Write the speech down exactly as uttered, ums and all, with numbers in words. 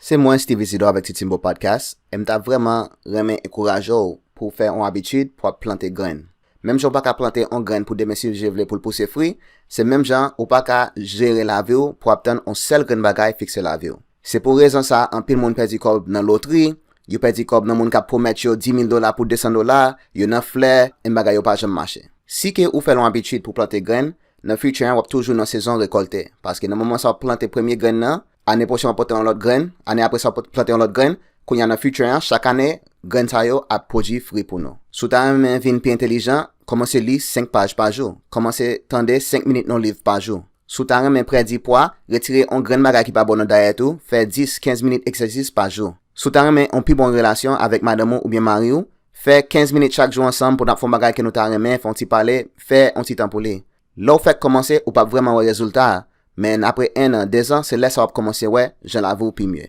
Se mwen, Steve Isidore avèk Ti Timbo Podcast, e m ta vrèman renmen ankouraje w pou w fè yon abitid pou w ap plante grenn. Menm jan w pa ka plante yon grenn pou demen si Dye vle pou l pouse fwi, se menm jan ou pa ka jere lavi w pou w ap tann yon sèl grenn bagay fikse lavi w. Se pou rezon sa a, anpil moun pèdi kòb nan lotri, yo pèdi kòb nan moun k ap pwomèt yo di mil dola pou de san dola, yo nan flè, e bagay yo pa janm mache. Si ke ou fè l yon abitid pou plante grenn, nan future an, w ap toujou nan sezon rekòlte. Paske nan moman sa w ap plante premye grenn nan, ane pwochèn w ap plante yon lòt grenn, ane apre sa w ap plante yon lòt grenn, kounye a nan future an, chak ane, grenn sa yo ap pwodui fwi pou nou. Si w ta renmen vin pi entèlijan, kòmanse li senk paj pa jou. Kòmanse tande senk minit nan liv pa jou. Si w ta renmen pèdi pwa, retire yon grenn bagay ki pa bon nan dayèt ou, fè dis, kenz minit egzèsis pa jou. Si w ta renmen yon pi bon relasyon avèk madanm ou oubyen mari w, fè kenz minit chak jou ansanm pou n ap fè yon bagay ke nou ta renmen, fè yon ti pale, fè yon ti tan pou li. Lè w fèk kòmanse, ou p ap vrèman wè rezilta a, men apre en an, de zan, se lè sa w ap kòmanse wè jan lavi w pi mye.